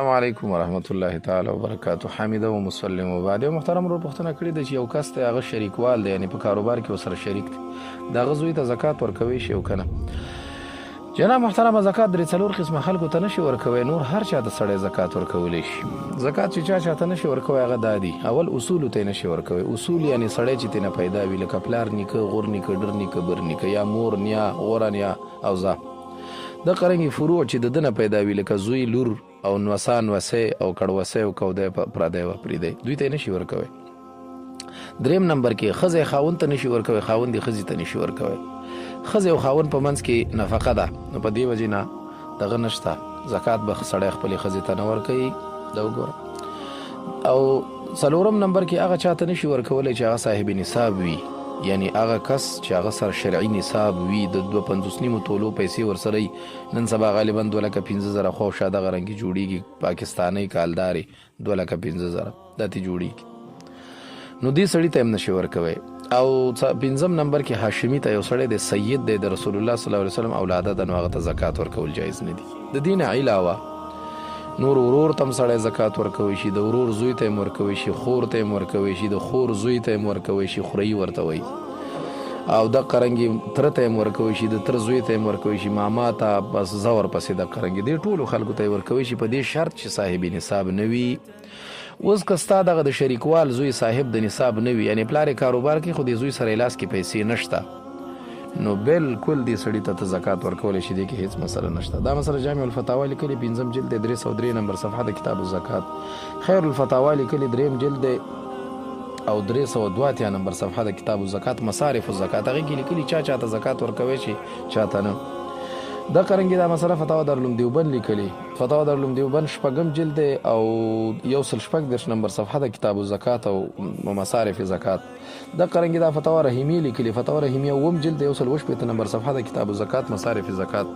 السلام علیکم ورحمت الله تعالی وبرکاته. حمیده و مسلم و بعد. یو محترم ورور پوښتنه کړې ده چې یو کس ته هغه شریکوال دی، یعنی په کاروبار کې ورسره شریک دی، د هغه زوی ته زکات ورکوي شي او که نه؟ جناب محترم، زکات درې څلور قسمه خلکو ته نشي ورکوي، نور هر چا ته سړی زکات ورکولی شي. زکات چې چا چاته نشي ورکوي هغه دا دي: اول اصول ته نشي ورکوي. اصول یعنی سړی چې ترې نه پیدا وي، لکه پلار نیکه، غور نیکه، ډر نیکه، بر نیکه، یا مور نیا، غوره نیا او زا. د قرنګي فروع چې د دنه پیدا وي، لکه زوی، لور او نوسا، نوسه او کړوسه او کودی، پردی و پریدی، دوی ته نشي ورکوي. دریم نمبر کې ښځه خاوند ته نشي ورکوي، خاوند یې ښځې ته نشي ورکوي. ښځې او خاوند په منځ کې نفقه ده، نو په دې وجې نه دغه نشته، زکات به سړی خپلې ښځې ته نه ورکوي. دا وګوره. او څلورم نمبر کې هغه چاته نشي ورکولی چې هغه صاحب نصاب وي، یعنی هغه کس چې هغه سره شرعي نصاب وي، د 52.5 تولو پیسې ورسره وي. نن سبا غالبا 2,05,000 خو شا دغه رنګي جوړیږي، پاکستانۍ کالدارې 2,05,000 دا تی جوړیږي، نو دې سړي ته هم نشي ورکوي. او پنځم نمبر کې هاشمي ته، یو سړی دی، سید دی، د رسول الله صلی الله علیه وسلم اولاده ده، نو هغه ته زکات ورکول جایز نه دي. د دین علاوه نور ورور تم سړی زکات ورکوي شي، د ورور زوی ته هم ورکوي شي، خور ته هم ورکوي شي، د خور زوی ته هم ورکوي شي، خوري ورته وایي، او د قرنګي تره ته هم ورکوي شي، د تره زوی ته هم ورکوي شي، ماما ته، بس زور پسې د قرنګي دې ټولو خلکو ته ورکوي شي، په دې شرط چې صاحب نصاب نه وي. اوس که ستا دغه د شریکوال زوی صاحب د نصاب نه وي، یعنی پلار یې کاروبار کوي خو د زوی سره لاس کې پیسې نشته، نو بالکل دې سړي ته زکات ورکولی شي، دې کې هیڅ مسله نشته. دا مسله جامع الفتاوا لیکلې، پنځم جلد دی، 303 نمبر صفحه د کتاب الزکات. خیر الفتاوا لیکلې، دریم جلد دی او 382 نمبر صفحه د کتاب الزکات، مصارف الزکات، هغې کې لیکلي چا چاته زکات ورکوي شي، چاته نه. د قرنګي دا مسله فتاوا دارالعلوم دیوبند لیکلې، فتاوا دارالعلوم دیوبند شپږم جلد دی او 136 نمبر صفحه د کتاب الزکات او مصارف زکات. د قرنګي دا فتاوا رحیمی لیکلې، فتاوا رحیمیه اووم جلد 160 نمبر صفحه د کتاب الزکات، مصارف زکات.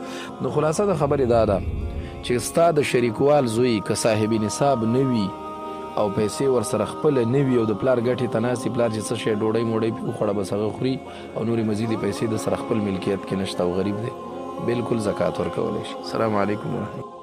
نو خلاصه د خبرې دا ده چې ستا د شریکوال زوی که صاحب نصاب نه وي او پیسې ورسره خپله نه وي او د پلار ګټې ته ناست، پلار چې څه شی ډوډۍ موډۍ پې وخوړه بس هغه خوري او نورې مزیدې پیسې د سره خپل ملکیت کې نشته او غریب دی، بالکل زکات ورکولی شي. السلام علیکم ورحمت